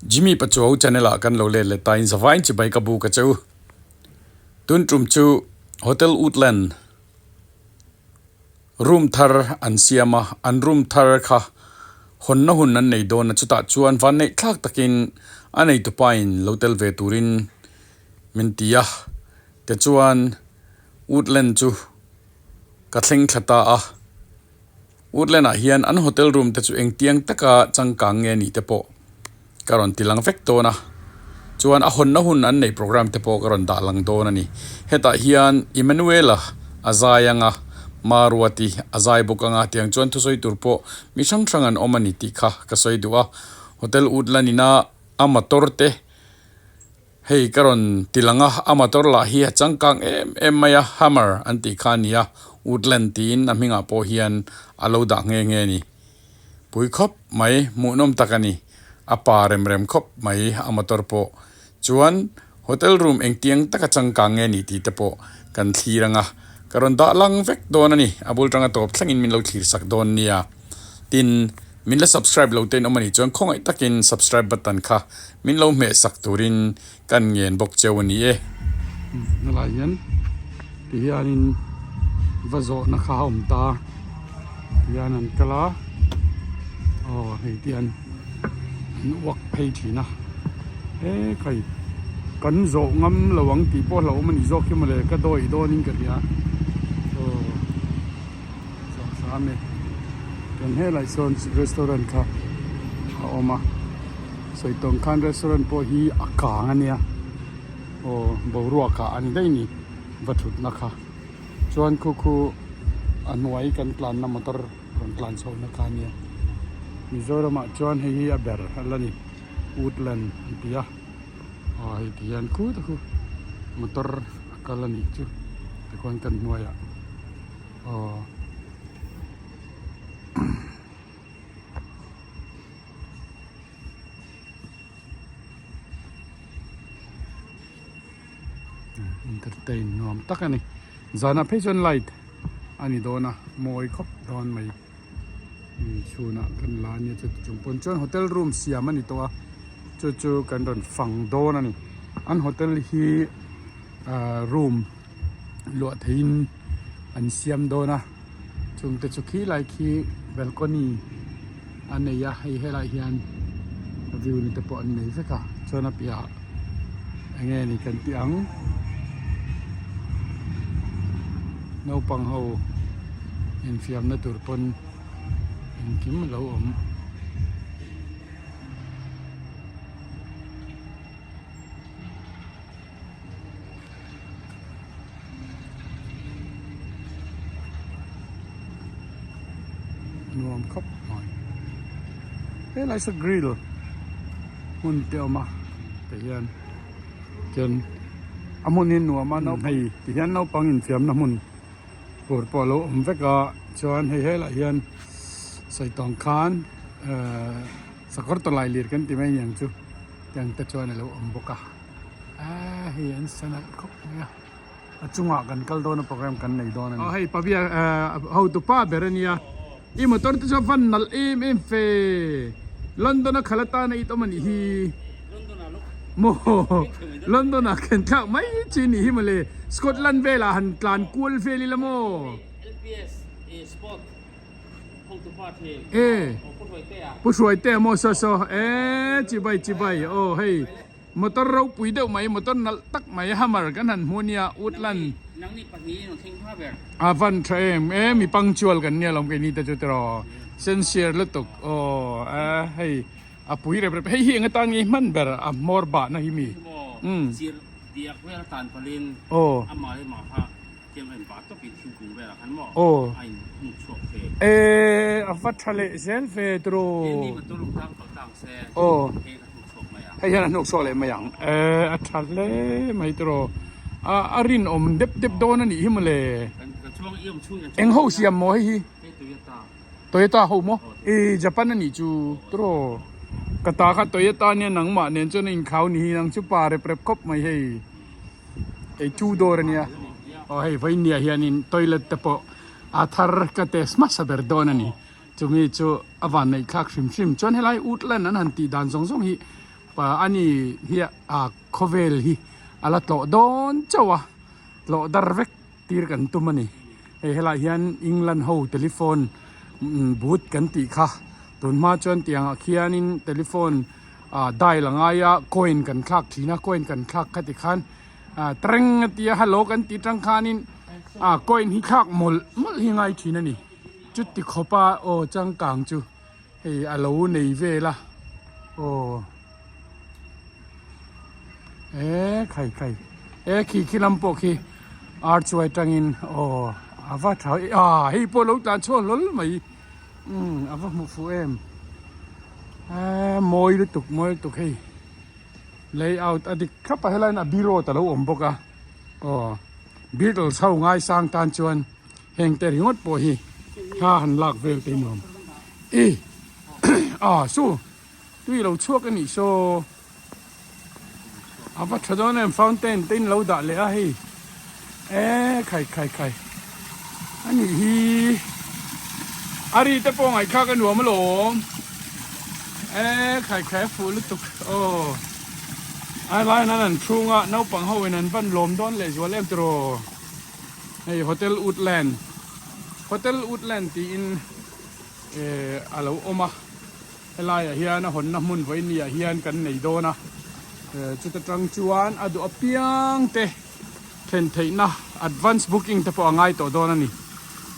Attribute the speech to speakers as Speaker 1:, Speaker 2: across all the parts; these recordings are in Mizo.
Speaker 1: Jimmy Pachuau channel ah kan lo let leh ta in zavain chibai ka bu ka che u. Tun tum chu Hotel Woodland room thar an siam a, an room thar kha hawnna hun an nei dawn a, chutah chuan van neih thlak takin a neitupa in lo tel ve turin min ti a, tichuan Woodland chu ka thleng thla ta a. Woodland ah hian an hotel room te chu engtiang taka changkang nge nih te pawh ka rawn ti lang vek dawn a, chuan a hawnna hun an neih program te pawh ka rawn dah lang dawn a ni. Hetah hian Emmanuela a zai anga, Maruati a zai bawk anga tiang chuan thusawi tur pawh mi hrang hrang an awm a ni tih kha ka sawi duh a. Hotel Woodland ina a motor te Hei ka rawn ti lang a, a motor lah hi a changkang em em mai a, Hummer an tih kha a ni a, Woodland tiin a hmingah pawh hian a lo dah nghe nghe a ni. Pui khawp mai, hmuhnawm tak a ni, a pa rem rem khawp mai a motor pawh. Chuan hotel room engtiang taka changkang nge ni tih te pawh kan thlir ang a, ka rawn dah lang vek dawn a ni, a bul tanga tawp thlengin min lo thlir sak dawn nia. Tin, min la subscribe lo te in awm a nih chuan khawngaih takin subscribe button kha min lo hmeh sak turin kan ngen bawk cheu a ni e.
Speaker 2: Helai hian ti hianin va zawhna kha a awm ta ti hian an kal a aw hei te hian an uak phei thin a he khai kan zawh ngam lo ang tih pawh hlauhawm a nih zawk hi mawle ka dawih dawnin ka hria aw. Sawmsame chuan helai sawn restaurant kha a awm a sawi tawng khan restaurant pawh hi a kang a nia aw boruak ah a ni daih a ni va thutna kha chuan khu khu a hnuai kan tlanna motor rawn tlan chhoh na kha a nia Mizoram ah chuan hei hi a ber a la ni woodland an ti a aw hei ti hian khu te khu motor a kal a nih chu tikhuan kan hnuaiah. Aw entertain nuam tak a ni zanah phei chuan light a ni dawn a mawi khawp dawn mai chhunah kan la ania chuti chung pawn chuan hotel room siam a ni tawh a chu chu kan rawn fang dawn a ni an hotel hi ah room. luah theihin an siam dawn a chungte chu khi lai khi balcony a nei a hei helai hian view ni te pawh an nei vek a chuan a piahah eng nge ni kan tih ang naupang ho infiamna tur pawn engkim a lo awm. Nuam khawp mai helai saw grill hmun te a awm a tah hian chuan a hmun hi nuam a hei ti hian naupang infiamna hmun tur pawh a lo awm vek a chuan hei helaiah hian sawi tawng khan ehh sakawr tawlai lir kan ti mai aniang chu tiang te chuan a lo awm bawk a. Eee hei an sa nalh khawp mai a a chungah kan kal dawn a program kan nei dawn a ni. Aw hei pavia hotu pa ber a nia i motor te chu a van nalh em em fe London a khalh atana it awm a nih hi maw London ah khen thlak mai chi a nih hi mawle Scotland velah han tlan kual vel ila maw. E Pu Hruaitea maw saw saw e chibai chibai aw hei. Motor ropui deuh mai, motor nalh tak mai Hummer kan han hmu ania Woodland a van tha em e mi punctual kan nia lawm keini te chu tiraw sincere lutuk aw a hei a pui rep rep hei hi eng atan nge hman ber a hmawr bahna hi mi umm aw. Aw e a va tha leh zel ve tiraw aw. Hei hian a hnuk chhuak leh mai ang eh a tha hle mai tiraw a a rinawm dep dep dawn a nih hi mawle eng ho siam maw hei hi Toyota ho maw i Japan a nih chu tiraw ka ta kha Toyota ania nangmah nen chuan a inkhau ni hi nang chu pa rep rep khawp mai hei hei two door a nia aw hei vawinia hianin toilet te pawh a thar ka test hmasa ber dawn a ni. Chumi chu a van neih thlak hrim hrim chuan helai Woodland an han tih dan zawng zawng hi. Ani hi a khawvel hi a la tlawh dawn chauh a, tlawh dar vek tir kan tum a ni. Hei helaiah hian England ho telephone booth kan tih kha tun hma chuan tiangah khianin telephone ah dial a ngai a coin kan thlak thin a coin kan thlak kha tikhan ah tareng a tia hello kan tih tang khanin ah coin hi thlak mawlh mawlh hi ngai thin a ni chuti khawpa aw changkang chu hei a lo nei vel a aw e khai khai e khi khi lam pawh khi ar chuai tangin aw a va tha ah hei pawh lo tlan chhuak hlawl mai. Umm a va hmuh fuh em eee mawi lutuk mawi lutuk hei layout a dik thlap a helaiin a biro te alo awm bawk a aw beatles ho ngaisang tan chuan heng te ringawt pawh hi thla han lak vel te nuam i ah su tui lo chhuak a nih saw a va tha dawn em fountain te in lo dah leh a hei eee khai khai khai a nih hi a ri te pawh ngaihthlak a nuam alawm eee khai khai a fuh lutuk aw a lai hian an chhunga naupang ho in an van lawm dawn leh zual em tiraw hei hotel woodland hotel woodland tiin eee a lo awm a. Helaiah hian a hawnna hmun vawinia hian kan nei dawn a, chuta tang chuan a duh apiang te thlen theihna advance booking te pawh a ngai tawh dawn a ni.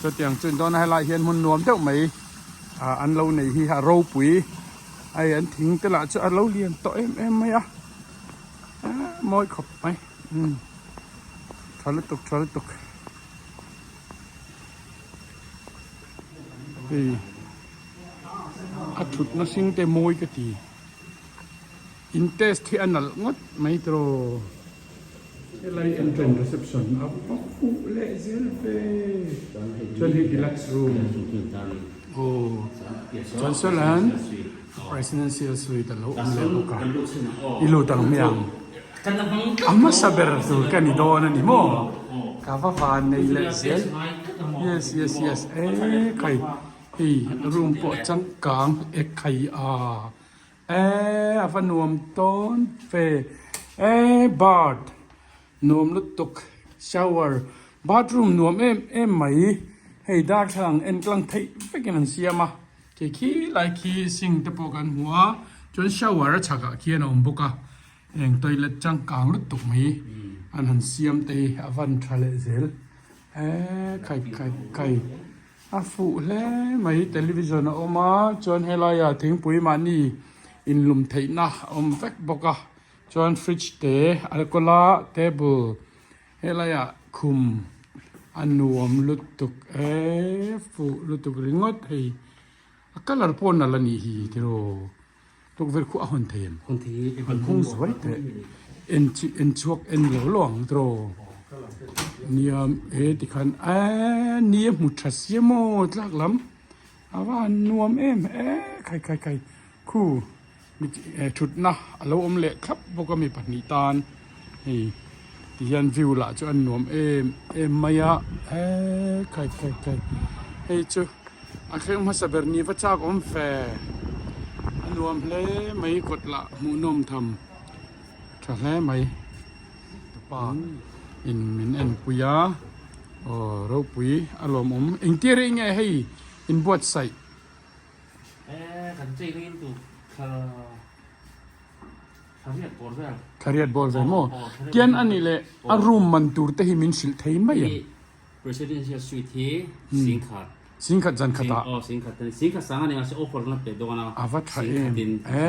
Speaker 2: Chutiang chu dawn a helaiah hian hmun nuam deuh mai an lo nei hi a ropui a hei an thing te lah chu a lo lian tawh em em mai a, mawi khawp mai umm tha lutuk tha lutuk. Hei. A thutna hring te mawi ka ti. In test hi a nalh ngawt mai tiraw. Helai entrance reception a va fuh leh zel ve. Chuan hei deluxe room. Aw chuan saw hian presidential suite a lo awm leh bawk a. I lut ang hmiang. A hmasa ber tur ka ni dawn a ni maw? Ka va van nei leh zel. Yes yes yes e khai. Hei room pawh changkang e khai a e a va nuam tawn ve e bath nuam lutuk shower bathroom nuam em em mai hei darthlalang en tlang theih vekin an siam a khi khi lai khi sink te pawh kan hmu a chuan shower a chhakah khian a awm bawk a heng toilet changkang lutuk mai an han siam te hi a van tha leh zel e khai khai khai. A fuh hle mai television a awm a chuan helaiah thingpui mahni inlum theihna a awm vek bawk a chuan fridge te alcohol a table helaiah khum a nuam lutuk e fuh lutuk ringawt hei a colour pawh nalh a nih hi tiraw tukverh khu a hawn thei em an khung zuai teh en chi en chhuak en lo lo ang tiraw nia he tikhan eee ni a hmu tha sia maw tlak lam a va han nuam em e khai khai khai khu thutna a lo awm leh thlap bawk a mi pahnih tan hei tihian view lah chu a nuam em em mai a eee khai khai khai hei chu. A thleng hmasa ber ni va chak awm fe. A nuam hle mai kawt lah hmuhnawm tham tha hle mai. Pa in min en pui a aw ropui a lawmawm. Engtir rei nge hei in buatsaih?
Speaker 3: Kan chei rei lutuk thla thla riat bawr vel.
Speaker 2: Thla riat bawr vel maw? Tian a nih leh a room man tur te hi min hrilh thei mai em?
Speaker 3: Presidential suite hi singkhat.
Speaker 2: Singkhat zan khatah.
Speaker 3: Aw singkhat ani. Singkhat sang ani mahse offer na pe dawn a.
Speaker 2: A va tha em. E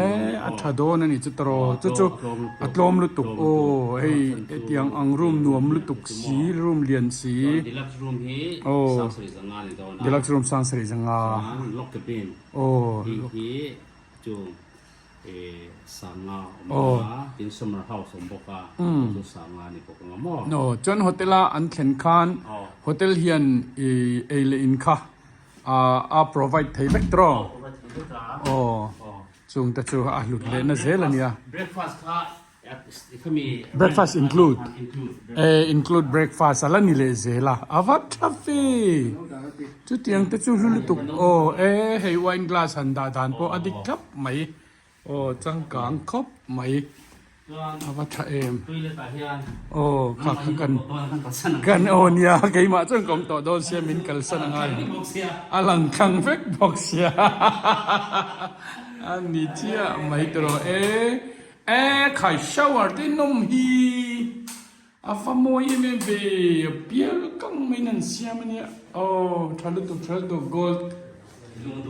Speaker 2: a tha dawn ani chu tawrh chu chu a tlawm lutuk aw hei hetiang ang room nuam lutuk si room lian si.
Speaker 3: Deluxe room hi sangsarih zanga ani dawn a.
Speaker 2: Deluxe room sangsarih zanga.
Speaker 3: Chuan log cabin.
Speaker 2: Aw.
Speaker 3: Hei hi chu. Sanga awm bawk a, tin summer house awm bawk a, chu sanga a ni bawk ang a maw?
Speaker 2: Aw, chuan hotel a an thlen khan hotel hian ei leh in kha a provide thei vek tawh a?
Speaker 3: Provide thei vek a.
Speaker 2: Aw, chung te chu a hlut leh na zel a nia.
Speaker 3: Breakfast kha
Speaker 2: Breakfast include eh include breakfast a la ni leh zel a a va tha fe chutiang te chu hlu lutuk aw e hei wine glass han dah dan pawh a dik thlap mai Aw changkang khawp mai. A va tha em.
Speaker 3: Aw
Speaker 2: kha kha kan kan aw nia keimah chuan ka awm tawh dawn sia min kalsan a ngai a lang thlang vek bawk sia a ni chiah mai tawh e e khai shower te nawm hi a va mawi em em ve a bial kang maiin an siam a nia aw tha lutuk tha lutuk gold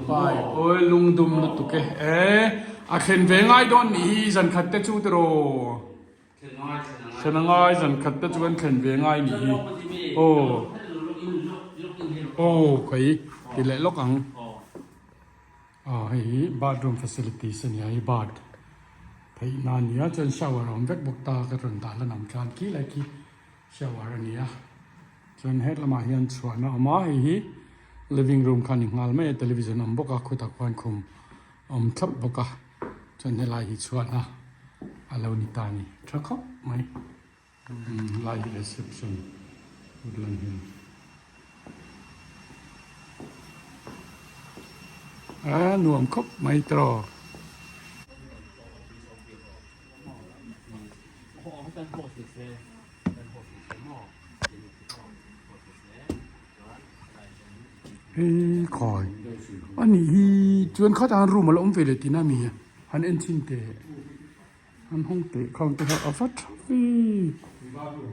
Speaker 2: Pai awi lungdum lutuk e. E a thlen ve ngai dawn nih hi zan khat te chu tiraw. Thlen a ngai zan khat te chu kan thlen ve ngai nih hi. Aw aw khawi ti leh lawk ang. Aw hei hi bathroom facilities a nia hei bath theih na a nia chuan shower a awm vek bawk ta ka rawn dah lan ang tlan khi lai khi shower a ni a. Chuan het lamah hian chhuahna a awm a, hei hi living room kha a ni nghal mai a, television a awm bawk a, khutah khuan khum a awm thlap bawk a, chuan helai hi chhuahna a lo ni ta a ni tha khawp mai umm helai hi reception woodland hill a nuam khawp mai tawh. Hei khawi a nih hi chuan khatah khan room a lo awm ve leh tihna a mi a han en chhin teh han hawng teh khang te kha a va tha ve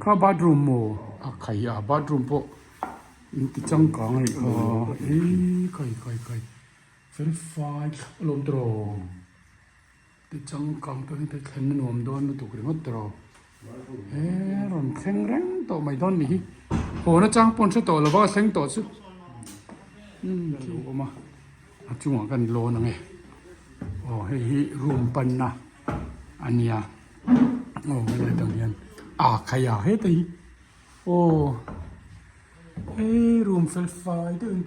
Speaker 2: kha bathroom maw a khai a bathroom pawh in ti changkang a nih kha ei khai khai khai fel fai thlap a lo awm tawh. Ti changkang te hi thlen a nuam dawn lutuk ringawt tawh he rawn thleng reng tawh mai dawn nih hi haw na chang pawh an hre tawh lo va a thleng tawh chu umm khi a awm a a chungah kan lawn ang e aw hei hi room panna a nia aw helai dang hian a khai a heta hi aw hei room fel fai deuh in.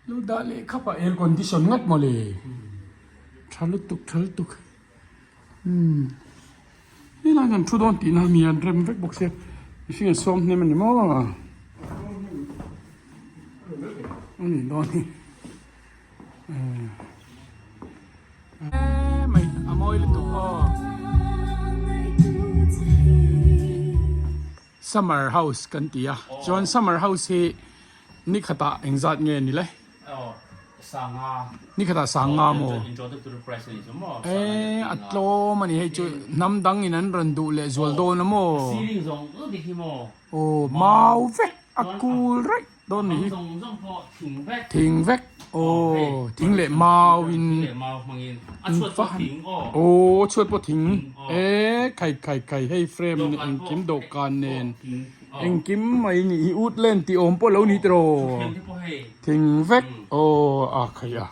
Speaker 2: Lo dah leh khap a air condition ngat maw le tha lutuk tha lutuk umm helai kan thu dawn tihna mi an rem vek bawk sia mihring an sawm hnem a ni maw a nih dawn hi Mai a mawi lutuk aw. Summer house kan ti a chuan summer house hi ni khatah engzat nge ni le? Ni khatah sanga maw? E a tlawm a ni hei chu hnam dang in an rawn duh leh zual dawn a maw? Aw mau vek a kul raih. Dawn ni hi thing vek aw thing leh mau in aw chhuat pawh thing e khai khai khai hei frame engkim dawhkan nen engkim mai ni hi woodland tih awm pawh lo ni tiraw thing vek aw a khai a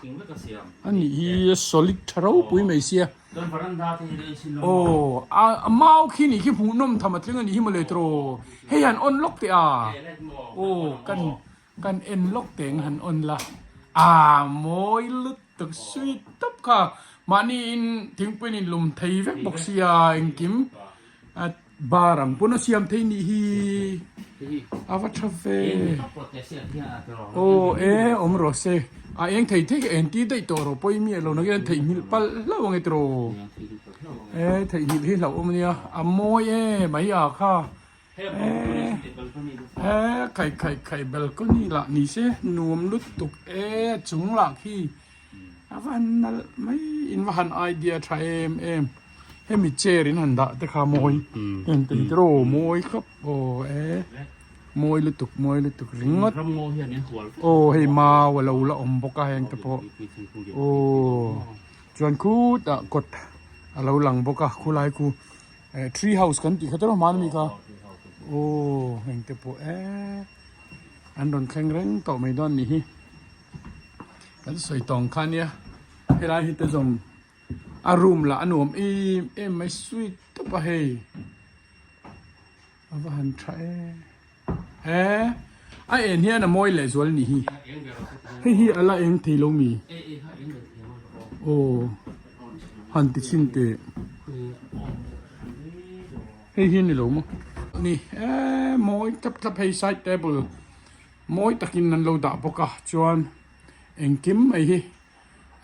Speaker 2: a nih hi solid tha ropui mai sia. Aw a mau khi nih khi hmuhnawm tham a tling a nih hi mawle tiraw hei han on lawk teh a aw kan kan en lawk teh ang han on la a mawi lutuk sweet tawp kha mahni in thingpui in lum thei vek bawk sia engkim a bar ang pawn a siam thei nih hi a va tha ve aw e awm rawh se a eng thei thei ka en tir daih tawh rawh pawimawh a lo na hian theihnghilh palh hlauh ang e tiraw e theihnghilh hi hlauhawm a nia a mawi e mai a kha e khai khai khai balcony lah ni se nuam lutuk e chung lah khi. A va han nalh mai in va han idea tha em em hemi chair in han dah te kha mawi heng te hi tiraw mawi khawp aw e mawi lutuk mawi lutuk ringawt aw hei mau a lo la awm bawk a heng te pawh aw chuan khutah kawt a lo lang bawk a khulai khu tree house kan tih kha tiraw hmanmi kha aw heng te pawh e an rawn thleng reng tawh mai dawn nih hi. Kan sawi tawng kha nia helai hi te zawng a room lah a nuam em em mai sweet tawp a hei a va han tha em he a en hian a mawi leh zual nih hi hei hi a la eng thei lo mi aw han ti chhin teh hei hi a ni lo maw ni e mawi thlap thlap hei side table. Mawi takin an lo dah bawk a, chuan engkim mai hi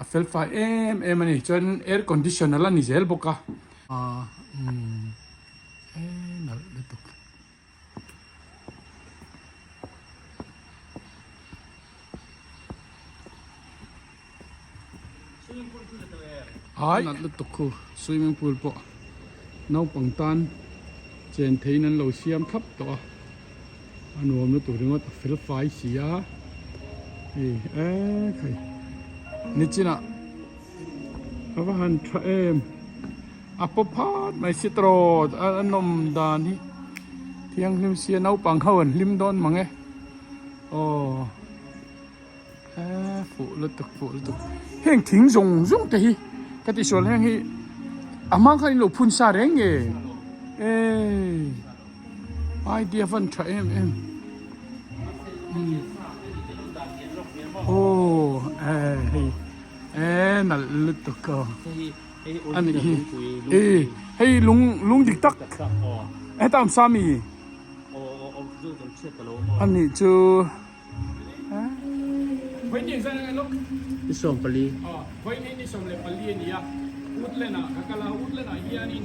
Speaker 2: A fel fai em em a ni chuan air condition a la ni zel bawk a. Ahh umm e nalh lutuk. Ai nalh lutuk khu swimming pool pawh naupang tan chen theiin an lo siam thlap tawh a a nuam lutuk ringawt a fel fai si a hei eee khai nichinah a va han tha em a paw phat mai si tawt a nawm dan hi thianghlim sia naupang ho an hlim dawn mang e aw. Fuh lutuk fuh lutuk heng thing zawng zawng te hi ka tih sual heng hi a hma khan in lo phun sa reng nge eii idea van tha em em aw hei e nalh lutuk aw a nih hi e hei lung lung dik tak heta awm sa mi a nih chu.
Speaker 3: Ni 14.
Speaker 2: Vawiin ni 14 a ni a, Woodland ah ka kal a, Woodland ah hianin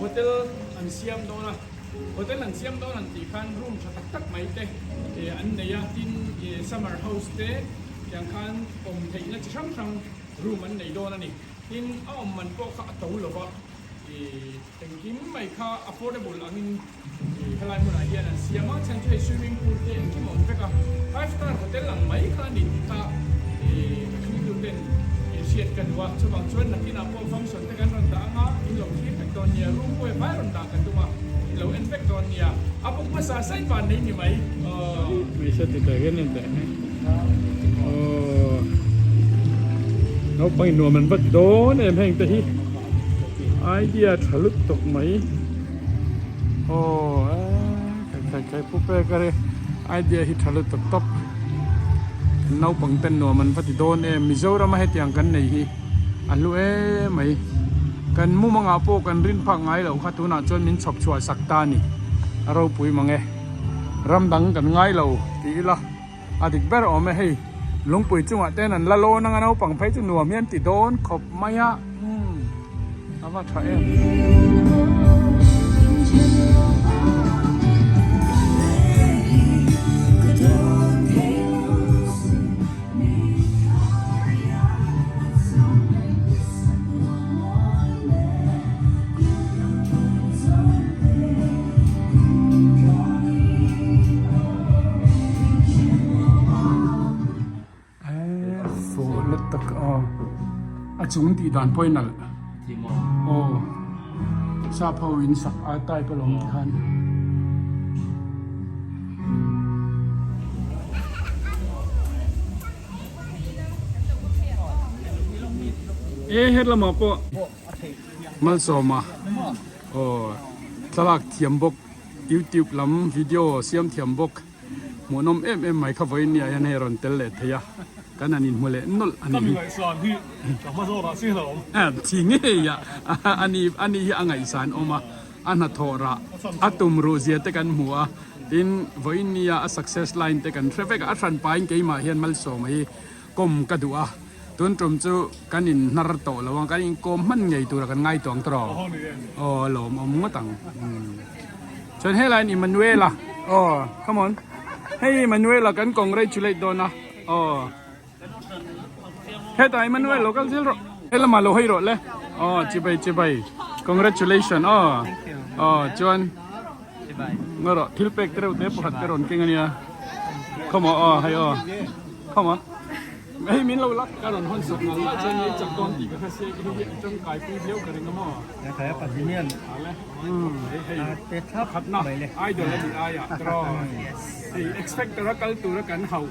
Speaker 2: hotel an siam dawn a, hotel an siam dawn an tih khan room tha tak tak mai te an nei a, tin summer house te tiang khan awm theihna chi hrang hrang room an nei dawn a ni, tin a awm man pawh kha a to lo va. Engkim mai kha affordable angin helai hmunah hian an siam a, chhan chu hei swimming pool te engkim a awm vek a, five star hotel ang mai kha a ni tih kha ka thiltu ten hriat ka duh a, chuvang chuan nakinah pawh function te kan rawn dah anga in lo thlir vek dawn nia, room pawh vai rawn dah kan tum a, in lo en vek dawn nia, a buk hmasa saih van nei ni mai. Hmeichhe ti teh hian en teh hi aw naupang in nuam an va ti dawn em heng te hi. Idea tha lutuk mai aw eee khai khai pu pek a ri idea hi tha lutuk tawp kan naupang ten nuam an va ti dawn em Mizoram a hetiang kan nei hi a hlu em mai kan mumangah pawh kan rin phak ngai loh kha tunah chuan min chhawp chhuah sak ta a ni a ropui mang e ram dang kan ngai lo tih ila. A dik ber awm e hei lungpui chungah ten an la lawn anga naupang phei chu nuam hian ti dawn khawp mai a umm a va tha em. Fuh lutuk aw a chung tih dan pawhin nalh aw sap ho in sak a type alawm ti khan. E her lamah pawh malsawma aw thlalak thiam bawk. Youtube lam video siam thiam bawk hmuhnawm em em mai kha vawiin ni ah hian hei a rawn tel leh thei a kan han inhmu leh nawlh a ni hi thi ngei a ani ani hi a ngaihsan awm a a hnathawh rah a tum ruh zia te kan hmu a tin vawiin ni a a success line te kan hre vek a a hran pahin keimah hian malsawma hi kawm ka duh a tun tum chu kan in hnar tawh lo ang kan in kawm hman ngei tura kan ngai tawh ang tawh aw a lawmawm ngawt ang chuan helai in Emmanuela aw come on hei Emmanuela kan congratulate dawn a aw hetah Emmanuel lo kal zel rawh helamah lo hawi rawh le aw chibai chibai congratulation aw aw chuan Ngaw rawh thil pek te reuh te pakhat te rawn keng ania khawmaw aw hei aw khawmaw hei min lo lak ka rawn hawn sak ngal lai chuan i chak dawn tih ka hre sia hei hi a tangkai pui viau ka ring a maw ale hei hei pakhatna idol a nih aiah tiraw hei X Factor a kal tura kan hauh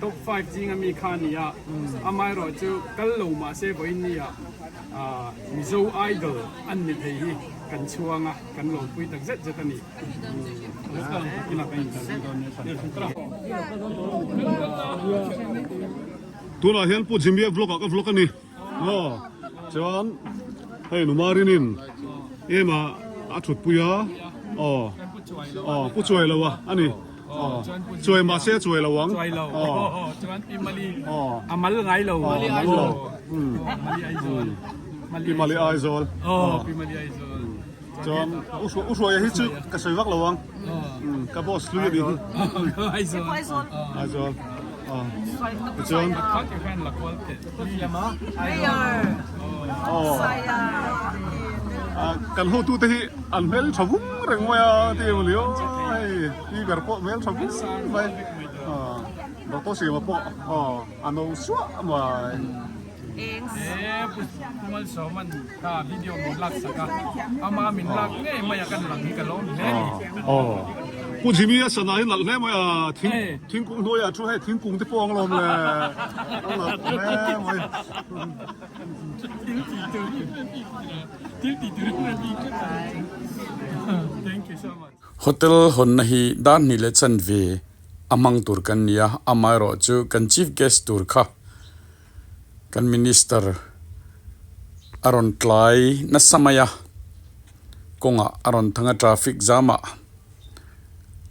Speaker 2: top 5 zinga mi kha a ni a amaherawh chu kal lo mahse vawiin nia Mizo idol an ni thei hi kan chhuang a. Kan lo pui tak zet zet a ni.
Speaker 4: Tunah hian Pu Jimmy-a vlog ah ka vlog a ni. Aw chuan hei nu Marinin em a a thut pui a. Aw aw Pu Chuai lo a a ni. Aw Chuai mahse a chuai lo ang.
Speaker 2: Chuai lo. Aw chuan Pi Mali a mal ngai lo.
Speaker 4: Aw mal lo.
Speaker 2: Mali Aizawl.
Speaker 4: Pi Mali Aizawl.
Speaker 2: Aw, Pi Mali Aizawl.
Speaker 4: Chuan u Hruaia hi chu ka sawi vak lo ang. Ka boss hlui a nih hi.
Speaker 2: Aizawl.
Speaker 4: Aizawl. Tichuan. Kan hotute hi an hmel tha vung reng mai a ti em ni aw hei pi ber pawh hmel tha vung mai. Doctor Siama pawh a no suah mai.
Speaker 2: He Pu Malsawman kha video min lak sak a, ama min lak ngei mai a kan lang hi ka lawm hle a ni.
Speaker 4: Aw. Pu Jimmy a sana hi nalh hle mai a, thing thingkung hnuaiah thu hei thingkung te pawh ang lawm le, a nalh hle mai.
Speaker 2: Thil ti tur hi thil ti tur hi bik Thank you so much.
Speaker 1: Hotel hawnna hi dar hnih leh chanve a hmang tur kan ni a, amaherawhchu kan chief guest tur kha Kan minister a rawn tlai nasa mai a, kawngah a rawn thang a traffic jam ah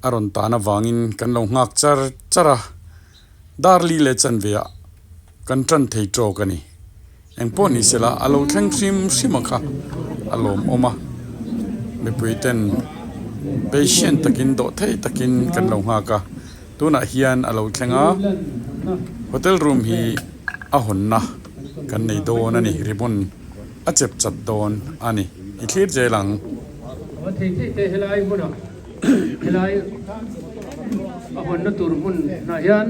Speaker 1: a rawn tan avangin kan lo nghak char char a, dar li leh chanve ah kan tan thei tawk a ni. Engpawh ni sela a lo thleng hrim hrim a kha a lawmawm a, mipui ten patient takin dawh thei takin kan lo nghak a. Tunah hian a lo thleng a, hotel room hi a hawnna kan nei dawn a ni, ribbon a chep chat dawn a ni, i thlir zel ang.
Speaker 5: A thei thei te helai hmunah helai a hawnna tur hmun hnah hian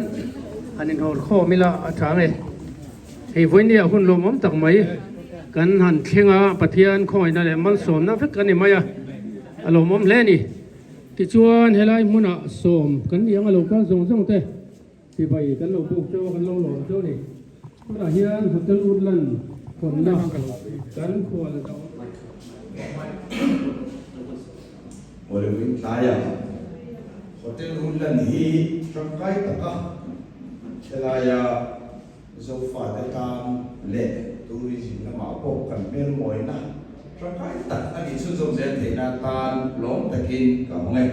Speaker 5: han inhawr khawm ila a tha nge. Hei vawinia hun lawmawm tak mai kan han thleng a, Pathian khawngaihna leh malsawmna vek a ni mai a, a lawmawm hle a ni. Tichuan, helai hmunah sawm kan nih anga lo kal zawng zawng te chibai kan lo buk chauh a, kan lo lawm chauh a ni. Tunah hian Hotel Woodland hawnna kan khual
Speaker 6: Hollywood tlaiah Hotel Woodland hi tangkai taka helaia Zofate tan leh tourism lamah pawh kan hmelmawina tangkai tak a nih chhunzawm zel theihna atan lawm takin ka hawng e.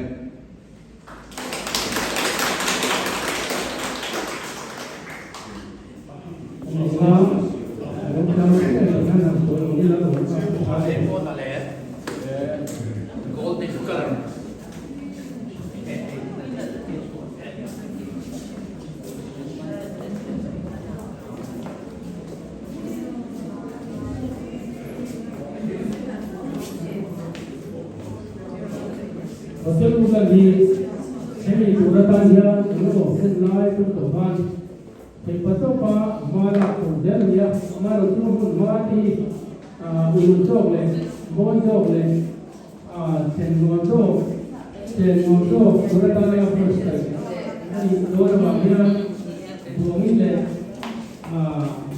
Speaker 5: Hotel Ulan hi hemi tur atan hian kan lo awm hun lai tum tawh khan theihpa tawpa hma lak tur zel a ni a, amaherawhchu hun hma te hi uluk zawk leh mawi zawk leh Chen nuam zawk, chen nuam zawk tur atan a buatsaih a nih dawn avang hian buangin leh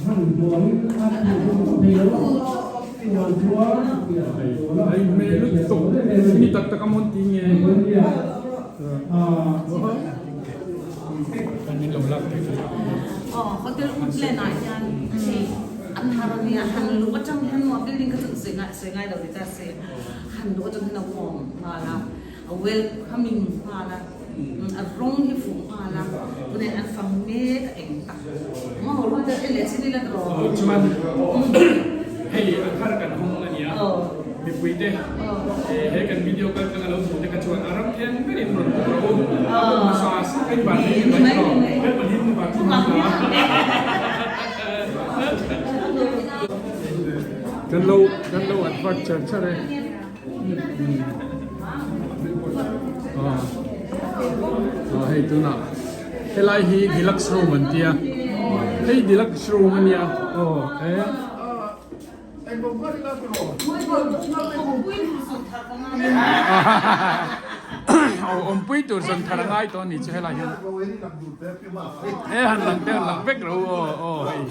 Speaker 5: hman buangin a tih hun vak thei lo a, chuvang chuan pian tura
Speaker 2: Hei hmel lutuk mi tak tak a mawn ti nge.
Speaker 7: Hotel Woodland ah hian hei an har ania han luh atang hian maw building kha chu sawi ngai lo ni ta se han luh atang hian a warm nghal a a welcoming nghal a a rawng hi fuh nghal a tunah hian an fang mek a eng tak maw rual deuh en leh chin ila tawh
Speaker 2: Chuan hei a thar kan hawng a nia mipui te he kan video kal tlang a lo hmuh te kha chuan a ram thiang berin rawn hmu rawh u a hmun hmasa sa in van hi ni mai tawh hel pahnih hnu van thum hmasa.
Speaker 1: Kan lo kan lo advert char char e. Ah hei tunah helai hi deluxe room an tia hei deluxe room a nia aw e. Awmpui tur zawn thar a ngai tawh a ni chu helai hian he han lang te han lang vek ro aw aw hei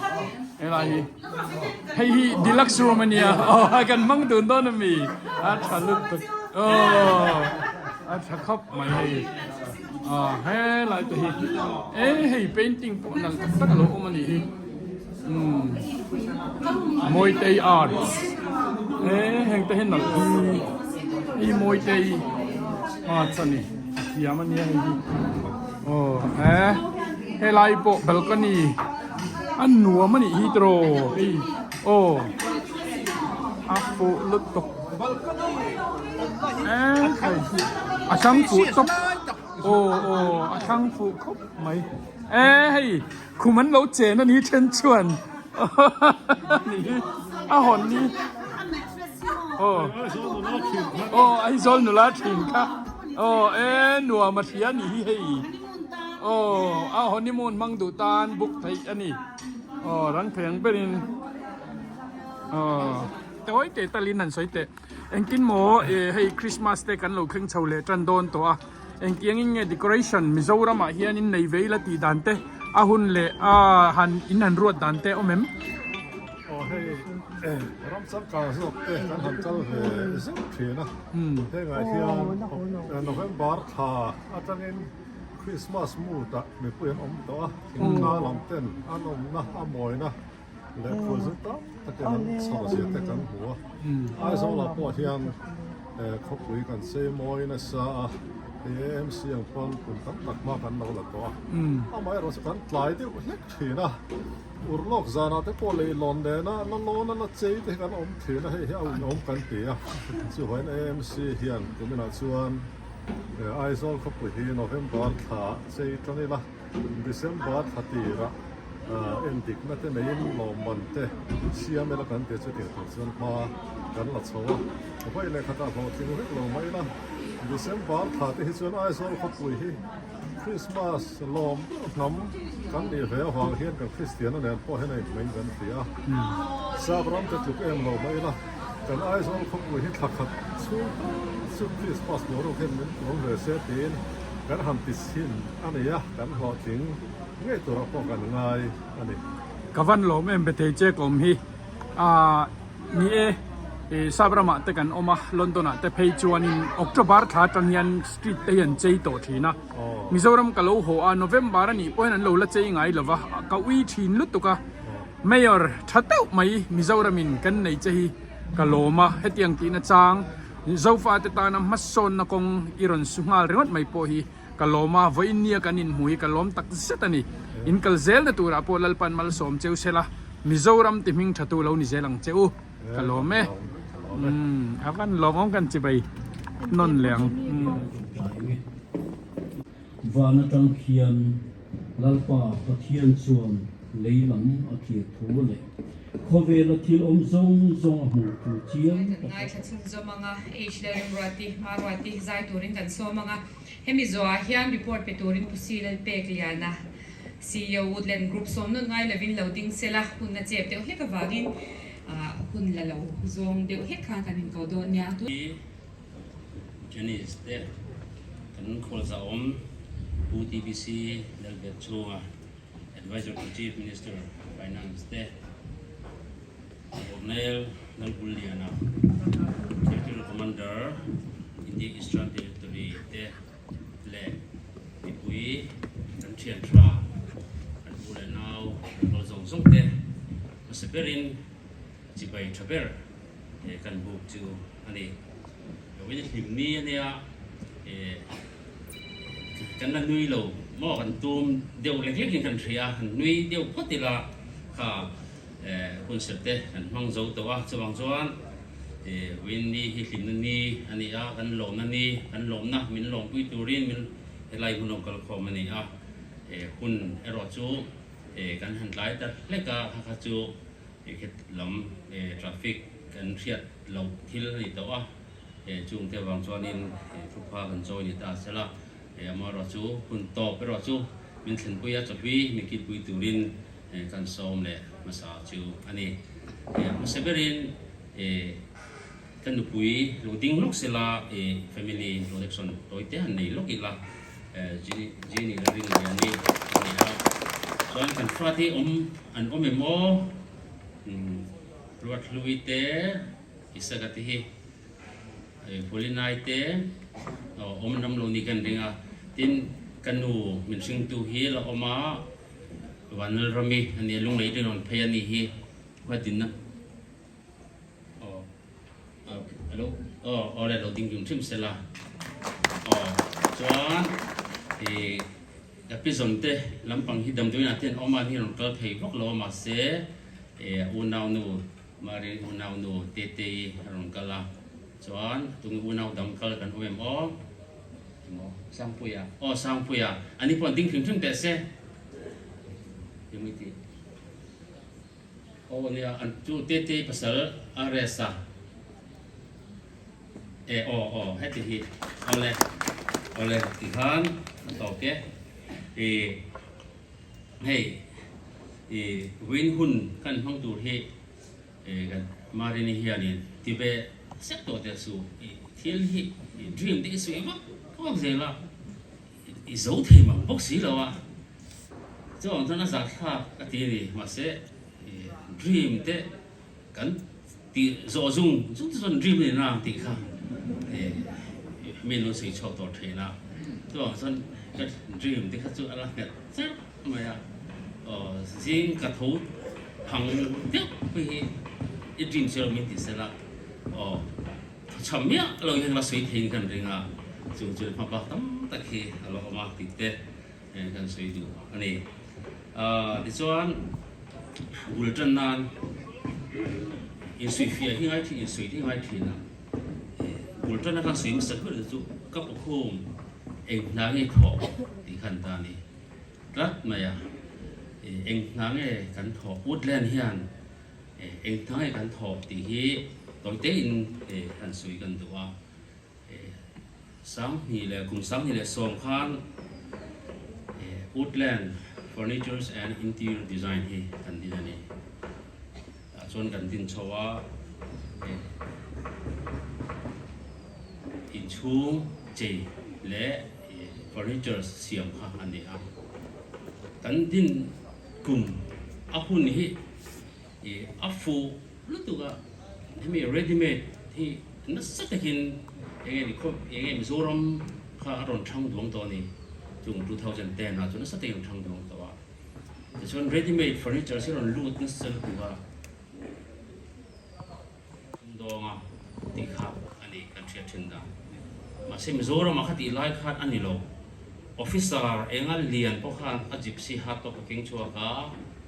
Speaker 1: helai hi hei hi deluxe room a nia aw kan hmang dun dawn a mi a tha lutuk aw a tha khawp mai hei aw helai te hi e hei painting pawh nalh tak tak a lo awm a nih hi. Mawitei Arts he heng te hi nalh hi hi Mawitei Arts a ni a thiam a nia hei hi aw he helai pawh balcony.
Speaker 2: A nuam a nih hi tiraw hei aw a fuh lutuk a thlang fuh tawp aw aw a thlang fuh khawp mai e hei khum an lo chen a ni then chuan nih hi a hawn ni aw aw Aizawl nula thin kha aw e nuam a hria a nih hi hei. Aw, a honeymoon hmang duh tan book theih a ni. Aw, rang thei ang berin aw tawi teh talin han sawi teh. Engtin maw eh hei Christmas te kan lo thleng chho leh tan dawn tawh a. Engtiangin nge decoration Mizoramah hianin nei ve ila tih dan te a hun leh a han in han ruat dan te awm em?
Speaker 4: Aw hei ram changkang zawk te kan han kal ve zeuh thin a. Hengah hian November thla atangin Christmas mood ah mipui an awm tawh a, thingtlang lam ten an awmna a mawina leh khualzin tam takin an chho zia te kan hmu a. Aizawl ah pawh hian khawpui kan chei mawi nasa a, hei AMC ang pawn kum tam tak hma kan lo la tawh a. Amaherawh chu kan tlai deuh hlek thin a, urlawk zanah te pawh leihlawn nena la lawn a la chei te hi kan awm thin a, hei hi a unawm kan ti a. Chuvain AMC hian kuminah chuan Aizawl khawpui hi November thla chei tan ila, December thla tirah endikna te neiin lawmman te siam ila kan ti a, chutiang tur chuan hma kan la chho a. Vawi leh khatah hlawhtling vek lo mai ila, December thla te hi chuan Aizawl khawpui hi Christmas lawm ber hnam kan nih ve avang hian kan Kristianna nen pawh hian a inhming kan ti a. Sap ram te tluk em lo mai ila, Kan Aizawl khawpui hi thla khat chhung tal chu Christmas boruak hian min tuam ve se tiin kan han ti chhin a ni a, kan hlawhtling ngei turah pawh kan ngai a ni.
Speaker 2: Ka van lawm em bethei che ka awm hi ah ni e ih sap ramah te kan awm a London ah te phei chuanin October thla atang hian street te hi an chei tawh thin a Mizoram ka lo haw a November a nih pawh hian an lo la chei ngai lova ka ui thin lutuk a. Mayor tha deuh mai Mizoramin kan nei che hi ka lawm a, hetiang tihna chang Zofate tana hmasawnna kawng i rawn su nghal ringawt mai pawh hi ka lawm a, vawiin nia kan inhmu hi ka lawm tak zet a ni. In kal zelna turah pawh Lalpan malsawm cheu sela, Mizoram ti hming thatu lo ni zel ang che u, ka lawm e. Umm a van lawmawm kan chibai nawn leh ang.
Speaker 3: Van atang khian Lalpa Pathian chuan lei lam a thlir thu leh khawvela thil awm zawng zawng a hmuh thu chiang
Speaker 8: Kan
Speaker 3: tak a.
Speaker 8: ngaithla chhunzawm ang a, H Lalrimruati, Hmaruati zai turin kan sawm ang a. Hemi zawhah hian report pe turin Pu Si Lalpekliana, ceo Woodland Group sawm nawn ngai lovin lo ding sela, hun a chep deuh hlek avangin hun la lo zawng deuh hlek khan kan inko dawn nia.
Speaker 3: Janice te kan khualza awm Pu TBC Lalbet chhunga Advisor to Chief Minister Finance te Colonel Lalbulliana Territorial Commander India Eastern Territory te leh mipui kan thian tha kan pu leh nau kan kal zawng zawng te hmasa berin chibai tha ber he kan buk chu a ni. Vawiin hlim ni a nia eh kan la nui lo maw kan tum deuh lek lekin kan hria a, kan nui deuh phawt ila kha eh hunserh te kan hmang zo tawh a, chuvang chuan eh vawiin ni hi hlimna ni a ni a, kan lawmna ni, kan lawmna min lawmpui turin min helai hmun awm kalkhawm a ni a, eh hun erawh chu eh kan han tlai ta hlek a, kha kha chu. Hekhet lam traffic kan hriat loh thil a ni tawh a, chungte avang chuanin thupha kan chawi ni ta sela, amaherawh chu hun tawp erawh chu min thlenpui a, chawhlui min kilpui turin kan sawm leh hmasa chu a ni. Hmasa berin Ka nupui lo ding lawk sela i family introduction tawi te han nei lawk ila Jenny la rin liani a ni a, chuan kan fa te awm an awm em aw Ruathlui te Isaka te hi Paulinai te awm an awm lo ni kan ring a, tin ka nu min hringtu hi la awm a Vanlalrami a nia Lunglei rinrawn phei a ni hi Huatinna. Aw alo aw aw le lo ding dun hrim sela aw chuan i Ka pi zawn te lampang hi damdawiin ah te an awm a, an hi rawn kal thei vak lo a mahse unaunu Mari unaunu Tetei a rawn kal a, chuan tunge unau dang kal kan awm em aw? Emaw Sangpuia aw Sangpuia ani pawh an ding hrim hrim teh se eng i tih aw nia an chu Tetei pasal RS a. E aw aw heti hi awle awle tikhan a tawk e i hei i win hun kan hmang tur hi e kan Marini hianin ti ve sek tawh teh suh i thil hi i dream te i sawi vak vak zel a i zo thei mang bawk si lo a chuan chuan a zahthlak a ti a ni mahse i dream te Kan tih zawh zung zung te chuan dream a ni na tih kha mi an lo sawi chhuak tawh thin a, chuvang chuan ka dream te kha chu a la nghet cherh mai a, aw zing ka tho phang deuh pawh hi i dream chu min ti sela, aw thawchham miah lo hian la sawi theiin kan ring a, chung chu hma bak tam tak hi a lo awm a tih te kan sawi duh a ni. Tichuan bul tan nan insuihfiah hi ngai thin insuih hi ngai thin a, bul tan atang sawi hmasa ber te chu ka pakhum eng hna nge thawh tih khan ta a ni tlat mai a, eng hna nge kan thawh Woodland hian eng hna nge kan thawh tih hi tawite in han sawi kan duh a. 20 leh kum 2010 khan Woodland Furnitures and Interior Design hi kan din a ni. Tah chuan kan din chho a, inchhung chei leh furnitures siam kha a ni a. Kan din kum a hun hi a fuh lutuk a, hemi ready made hi nasa takin enge ni khawp enge Mizoram kha a rawn thang duang tawh a ni chung 2010 ah chuan nasa takin a rawn thang duang tawh a tichuan ready made furniture hi a rawn lut nasa lutuk a sumdawnga tih kha a ni kan hriat thin dan mahse Mizoram ah kha tih lai khan a ni lo officer enga lian pawh khan a gypsy hat pawh ka keng chhuak a.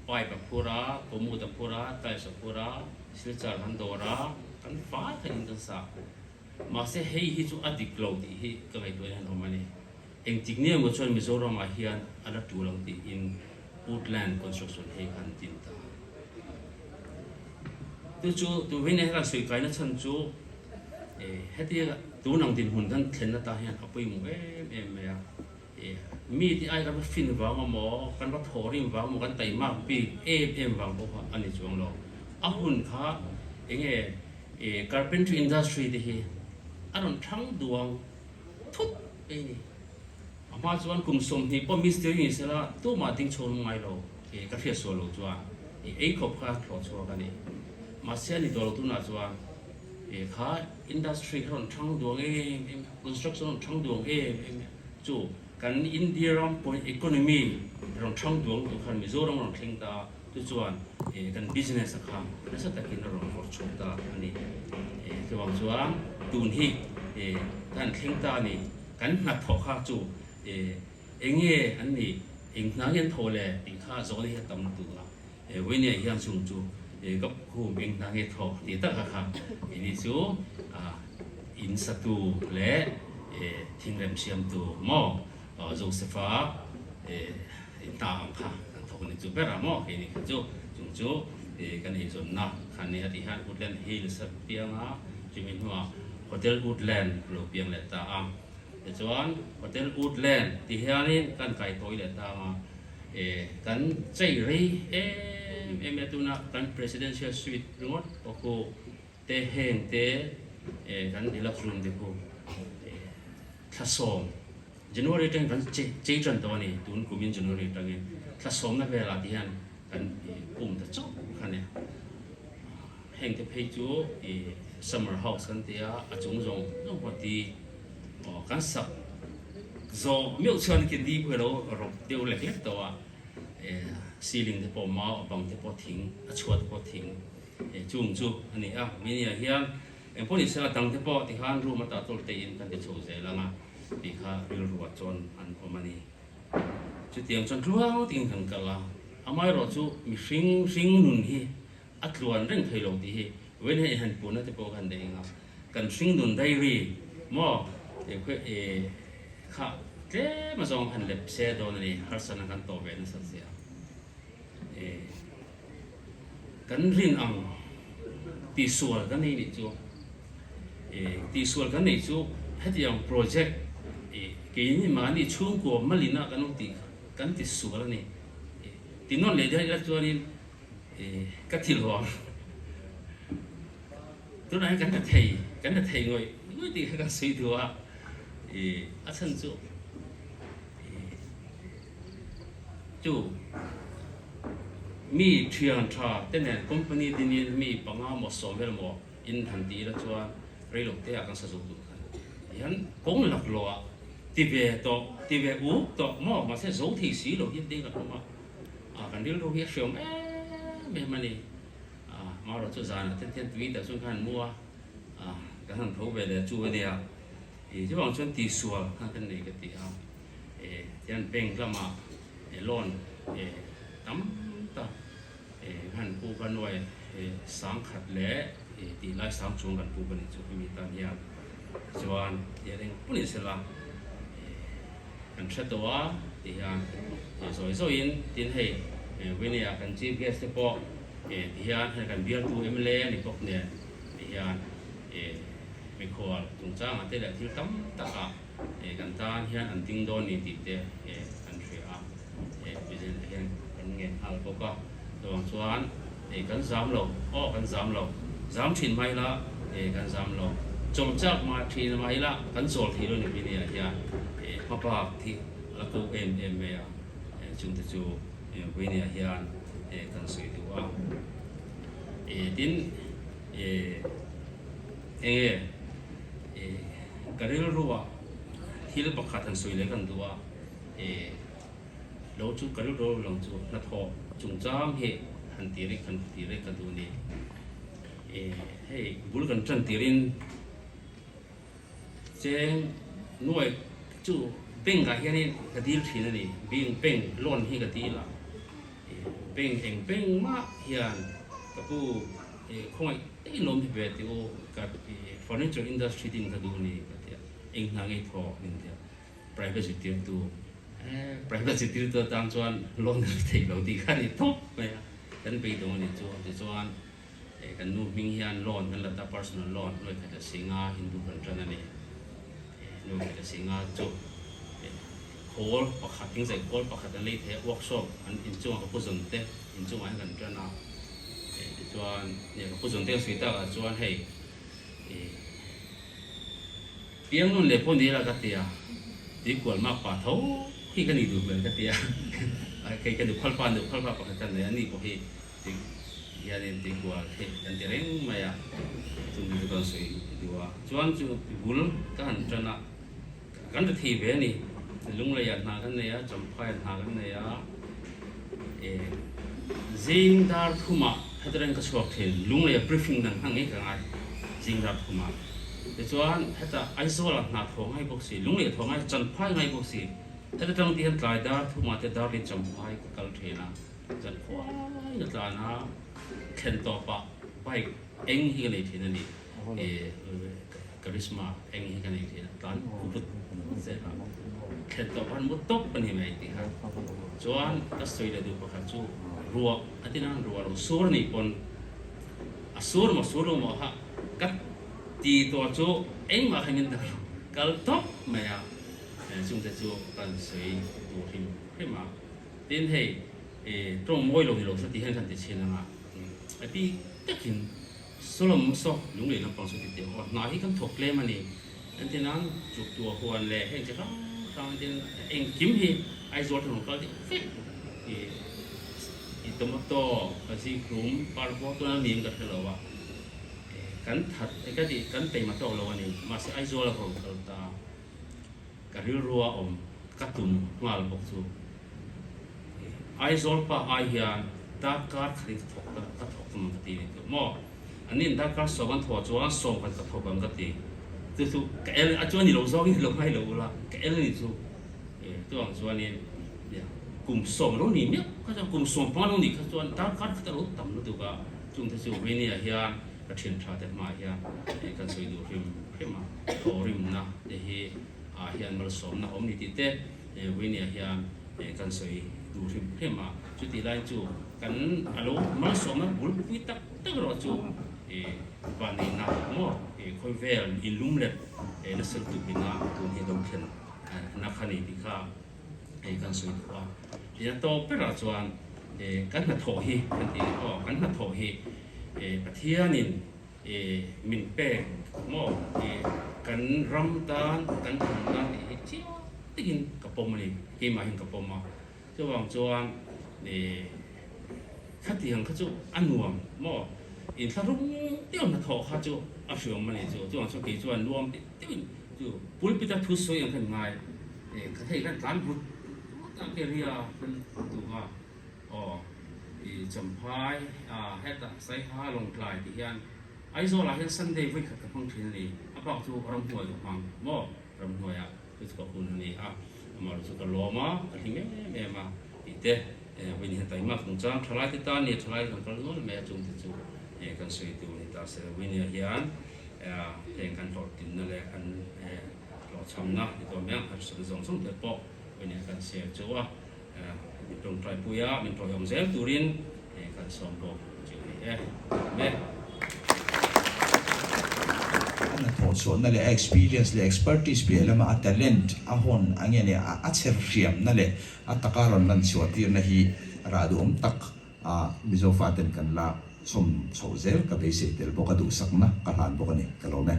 Speaker 3: Pipe a phur a, commode a phur a, tiles a phur a, silchar kan dawr a, kan fai khatin kan sa. Mahse hei hi chu a dik lo tih hi ka ngaihtuah hian awm a ni. Engtik ni emaw chuan Mizoramah hian a la tul ang tiin Woodland Construction hei khan din ta. Chu chu tuvin he kan sawi kaina chhan chu hetia tun ang dinhmun kan thlenna ta hian a pawimawh em em mai a. Mi te ai kan va fin vang emaw, kan va thaw rim vang emaw, kan taimak bik em em vang pawh kha a ni chuang lo. A hun kha enge carpentry industry te hi a rawn thang duang thut mai a ni. A hma chuan kum 20 pawh mistiri ni sela tumah ding chho ngai lo ka hriat sual lo chuan ei khawp kha thlawh chhuak a ni. Mahse a ni tawh lo tunah chuan kha industry kha rawn thang duang em em a, construction rawn thang duang em em a. Chu kan India ram pawhin economy rawn hrang duang tur khan Mizoram rawn thleng ta a, chu chuan kan business a kha nasa takin a rawn vawrh chhuak ta a ni. Chuvang chuan tun hi kan thleng ta a ni, kan hnathawh kha chu eng nge an nih, eng hna nge an thawh le tih kha zawhna hi a tam lutuk a. Vawinia hian chung chu ka khum eng hna nge thawk tih tak a kha ini chu in satu leh thingrem siamtu maw Josepha hna ang kha kan thawk ni chu ber a maw keini kha chu chung chu kan eizawnna kha ni a tih hian Woodland Hills a piang a chumi hnuah Hotel Woodland a lo piang leh ta a tichuan Hotel Woodland ti hianin kan kai tawi leh ta ang a. Kan chei rei em em e tuna kan presidential suite ringawt pawh khu te heng te kan deluxe room te khu thla 10 January atangin kan chei tan tawh a ni tun kumin January atangin thla sawmna velah ti hian kan pum ta chauh kha nia heng te phei chu summer house kan ti a a chung zawng zawng pawh ti Aw kan sak zawh meuh chuan khi di pawh hi lo rawp deuh lek lek tawh a, ceiling te pawh mau a bang te pawh thing a chhuat te pawh thing chung chu a ni a, mini ah hian engpawh ni sela dang te pawh tikhan room atah tawlh te in kan ti chho zel ang a tih kha rilru ah chuan an awm a ni. Chutiang chuan tluang takin kan kal a, amaherawh chu mihring hring nun hi a tluan reng thei lo tih hi vawiin hian inhan puhna te pawh khan nei ang a, kan hring nun diary maw kha tlem azawng han lep se dawn a ni, harsatna kan tawh ve nasa zia. Kan rin ang tihsual kan nei nih chu tihsual kan neih chu hetiang project keini mahni chhungkua malina kan awm tih kan tisual a ni. Tinawn leh daih ila chuanin ka thil haw ang. Tunah hian kan la thei kan la thei ngawih ngawih tih kha kan sawi duh a, a chhan chu. Chu mi thian tha te nen company dinin mi panga maw sawm vel maw in han ti ila chuan rei lo te ah kan sa zo duh khan hian kawng lak lo ah ti ve tawh ti ve uk tawh maw mahse zo thei si lo hian ding kan awm a ah kan rilru hi a hreawm em em a ni ah marawh chu zanah ten hian tui tah chuan khan an mu a ah kan han tho ve leh chu a nia ih chuvang chuan tihsual khan kan nei ka ti a. Tihian bank lamah loan tam tak han puk a nuai sangkhat leh tih lai sang chung kan puk a nih chu hemi tan hian chuan tihian eng pawh ni sela kan hre tawh a tihian zawi zawiin tin hei Winnie ah kan chief guest te pawh tihian hei kan bialtu mla a ni bawk nen tihian mikhual chungchangah te leh thil tam takah Kan tan hian an ding dawn ni tih te kan hria a, President ah hian kan ngen nghal bawk a, chuvang chuan kan zam lo, aw kan zam lo, zam thin mai ila kan zam lo, chawlh chak mah thin mah ila kan chawl thei lo ni Vini ah hian hmabak thi a la ko em em mai a, chungte chu Vini ah hian kan sawi duh a, tin. Enge ka rilru ah thil pakhat han sawi leh kan duh a, lo chu ka rilru lang chu hnathawh chungchang hi han ti rek han ti rek ka duh a ni. Hei bul kan tan tirin cheng nuai chu bank ah hianin ka dil thin a ni, bank loan hi ka dil a. Peng eng peng mah hian ka pu khawngaih takin lo mi ve tih u ka furniture industry din ka duh ni ka tia eng hna ngei thaw min tia private zirtirtu private zirtirtu atang chuan loan ka la thei lo tih kha a ni tawp mai a kan beidawng a nih chu tichuan kan nu hming hian loan kan la ta personal loan nuai khat leh singa hindu kan tan a ni. Nuai leh Singa chu khawl pakhat thingzai khawl pakhat an lei thei a, workshop an inchungah ka pu zawn te inchungah hian kan tan a, tichuan ka pu zawn te kan sawi takah chuan hei piang nun leh pawh ni ila ka ti a, tuikual mak pa tho hi ka nih duh hmel ka ti a, kei ka nukhawlpa nukhawlpa pakhat ka nei a, ani pawh hi Tih hianin tih kual theih kan ti reng mai a, chung chu kan sawi duh a. Chuan chu bul ka han tan a, kan ri thei ve a ni. Lungleiah hna kan nei a, Champhaiah hna kan nei a, e zing dar thumah heti reng ka chhuak thin. Lungleiah briefing dang hna ngei ka ngai zing dar thumah. Tichuan hetah Aizawlah hna thaw ngai bawk si, Lungleiah thaw ngai, Champhai ngai bawk si. Heta tang ti hian tlai dar thumah te Darlin Champhai ka kal thin a. Zan khuai a tlan a, thlen tawpah bike eng hi ka nei thin a ni, Karizma eng hi ka nei thin a, tlan vut vut zel a, thlen tawpah an mu tawp a ni mai tih kha. Chuan ka sawi leh duh pakhat chu ruah a ti nan ruah lo sur a nih pawn a sur maw sur lo maw kha ka ti tawh chu engmah kha min dang lo, kal tawp mai a, chungte chu kan sawi duh hrim hrim a. Tin hei tawng mawi lo ni lo se ti hian kan ti chhin anga a bik takin Solomon saw lunglei lampang chu ti teh aw hna hi kan thawk tlem a ni entir nan chuk tua huan leh heng chi hrang hrang entir engkim hi Aizawl thenawm kal deuh vek i tomato ka zikhlum parvua tuna nim ka hre lo a kan that ka ti kan peima tawk lo a ni mahse Aizawl a rawn kal ta. Ka rilrua awm ka tum nghal bawk chu Aizawl pa ai hian darkar khatin ka thawk ta ka thawk ang ka ti ni tawh maw? An in darkar sawm an thawh chuan sawm khat ka thawk ang ka ti. Chu chu ka el a chuan ni lo zawngin lo ngai lo ula ka el ni chu e chuang chuanin nia. Kum sawm lo nih miah kha chuan kum sawm panga lo nih kha chuan darkar khat a lo tam lutuk a, chungte chu Venia hian ka thian tha te hmaah hian kan sawi duh hrim hrim a, thawhrimna te hi ah hian malsawmna awm ni tih te Venia hian kan sawi duh hrim hrim a, chutih laiin chu kan a lo malsawmna bulpui tak tak erawh chu vanneihna maw khawvel inlumlet nasa lutuk ina tun hi lo thlen na kha ni tih kha. hei kan sawi duh a, tia tawp berah chuan kan hnathawh hi kan tih aw kan hnathawh hi Pathianin min pek maw kan ram tan kan hnam tan tih hi chiang takin ka pawm a ni keimah hian ka pawm a chuvang chuan khatiang kha chu a nuam maw inthlahrung deuh hnathawh kha chu a hriawm a ni chu chuvang chuan kei chuan nuam tih deuhin Chu pulpit a thu sawi ang khan ngai e ka thei khan tlan vut vut a ke ria kan duh a aw i champhai a hetah saiha lawngtlai ti hian Aizawl ah hian Sunday vawi khat ka hmang thin a ni a bak chu ramhnuai ka hmang maw ramhnuai ah chu chu ka hun a ni a amah erawh chu ka lawm a ka hlim em em a tih te vawi ni hian taimak chungchang thalai te tan nia thalai kan kal nual mai a chungte chu kan sawi tur a ni ta se vawi ni ah hian Heng kan hlawhtlinna leh kan hlawhchhamna ni tawh mai ang, harsatna zawng zawng te pawh nia kan share chu a, min tawngtai pui a, min tawiawm zel turin kan sawm bawk chu a ni e. Amen.
Speaker 6: A hnathawh chhuahna leh a experience leh expertise piah lama a talent a hawn a nge nia a chher hriamna leh a taka rawn lan chhuah tirna hi rah duhawm tak A Mizo faten kan la chhawm chhoh zel ka beisei tel bawk a duhsakna ka hlan bawk a ni, ka lawm e.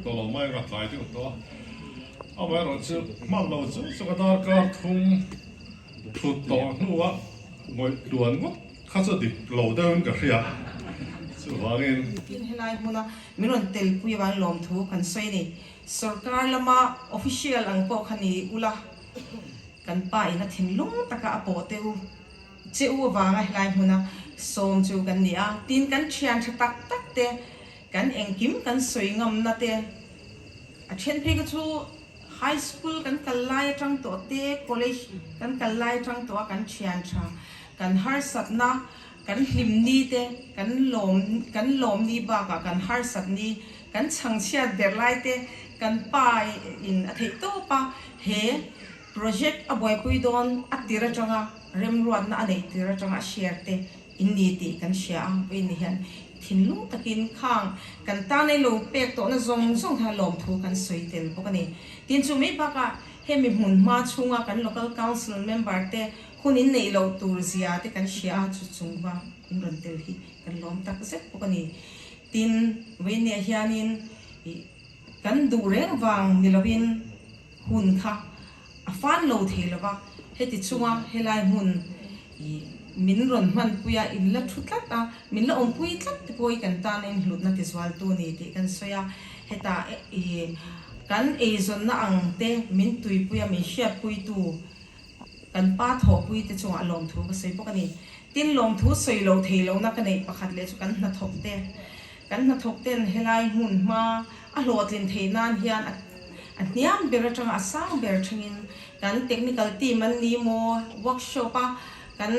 Speaker 9: tawh lo mai ang a tlai deuh tawh a. Amaherawhchu hman lo chung chung a darkar thum thut tawh hnuah ngawih tluan ngawt kha chu dik lo deuhin ka hria. Chuvangin.
Speaker 10: Tin helai hmuna min rawn telpui avang lawmthu kan sawi a ni. Sorkar lama official ang pawh kha ni ula kan pa in a thinlung taka a pawh teu che u avanga helai hmuna sawm chu kan ni a. Tin kan thian tha tak tak te kan engkim kan sawi ngamna te a then phei kha chu high school kan kal lai atang tawh te college kan kal lai atang tawh a kan thian tha kan harsatna kan hlim ni te kan lawm kan lawm ni bakah kan harsat ni kan chhangchhiat ber lai te kan pa in a theih tawp a he project a buaipui dawn a tir atanga remruatna a neih tir atanga a share te in ni tih kan hria a vawiin ni hian thinlung takin khang kan tan ei lo pek tawhna zawng zawng kha lawmthu kan sawi tel bawk a ni. Tin chu mai bakah hemi hmun hma chhunga kan local council member te hun in neih loh tur zia te kan hria a chu chung va in rawn tel hi kan lawm tak zet bawk a ni. Tin vawiin ni ah hianin ih kan duh reng vang ni lovin hun kha a fan lo thei lo va, heti chunga helai hmun ih min rawn hmanpui a, in la thu tlat a, min la awmpui tlat te pawh hi kan tana in hlutna ti zualtu a ni tih kan sawi a, hetah ih kan eizawnna ang te min tuipui a, min hriatpuitu kan pa thawhpui te chungah lawmthu ka sawi bawk a ni. Tin, lawmthu sawi lo thei lohna ka neih pakhat leh chu kan hnathawk te, kan hnathawk ten helai hmun hma a hlawhtlin theih nan hian a a hniam ber atanga a sang ber thengin kan technical team an ni maw, workshop a kan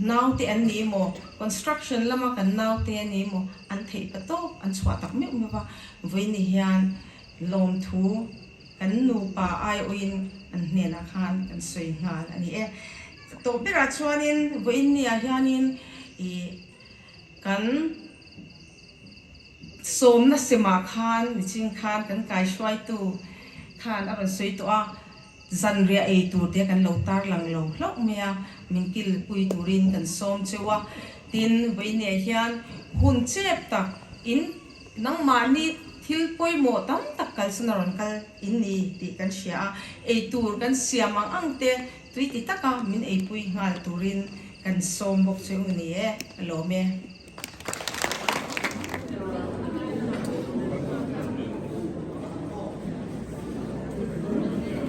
Speaker 10: naute an ni maw, construction lama kan naute an ni maw, an theih pa tawp an chhuah tak meuh meuh va, vawiin hian lawmthu kan nupa aiawhin an hnenah khan kan sawi nghal a ni e. Tawp berah chuanin vawiin niah hianin ih kan sawmna semah khan nichin khan kan kaihruaitu khan a rawn sawi tawh a, zanriah ei tur te kan lo tarlang lo hlauh mai a, min kilpui turin kan sawm cheu a, tin vawiinah hian hun chep tak in nangmahni thil pawimawh tam tak kalsan a rawn kal in ni tih kan hria a, ei tur kan siam ang ang te tui ti taka min eipui nghal turin kan sawm bawk cheu ni e, a lawm e.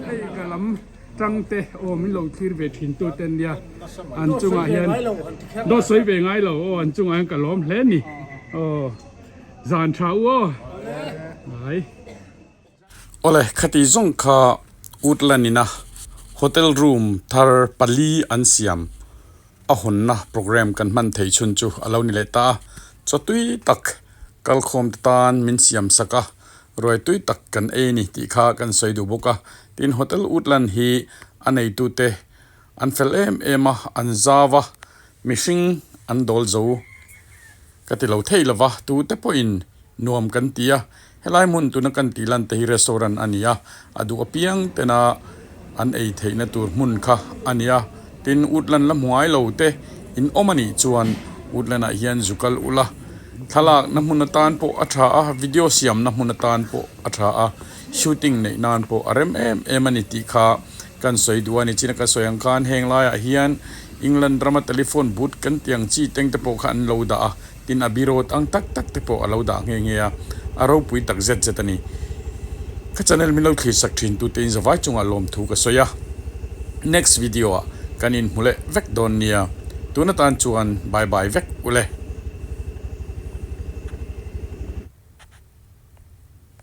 Speaker 2: Hei ka lam tang te aw min lo thlir ve thin tu te nia an chungah hian dawt sawi ve ngai lo aw an chungah hian ka lawm hle ni aw zan tha u aw mai.
Speaker 1: Awle khati zawng kha Woodland ina hotel room thar pali an siam a hawnna programme kan hman thei chhun chu a lo ni leh ta a, chaw tui tak kalkhawm te tan min siam sak a, ruai tui tak kan ei a ni tih kha kan sawi duh bawk a, tin Hotel Woodland hi a neitute an fel em em a, an zau a, mihring an dawl zo ka ti lo thei lo va, tute pawhin nuam kan ti a, helai hmun tuna kan tih lan te hi restaurant a ni a, a duh apiang tena an ei theihna tur hmun kha a ni a, tin Woodland la hmu ngai lo te in awm a nih chuan Woodland ah hian zu kal ula, thlalak na hmun atan pawh a tha a, video siam na hmun atan pawh a tha a, shooting neih nan pawh a rem em em a ni tih kha kan sawi duh a ni, china ka sawi ang khan heng laiah hian England rama telephone booth kan tih ang chi teng te pawh kha an lo dah a. Tin a birawt ang tak tak te pawh a lo dah nghe nghe a, a ropui tak zet zet a ni. Ka channel min lo thlir sak thin tute in zavai chungah lawmthu ka sawi a, next video ah kan inhmu leh vek dawn nia. Tun atan chuan bye bye vek ule.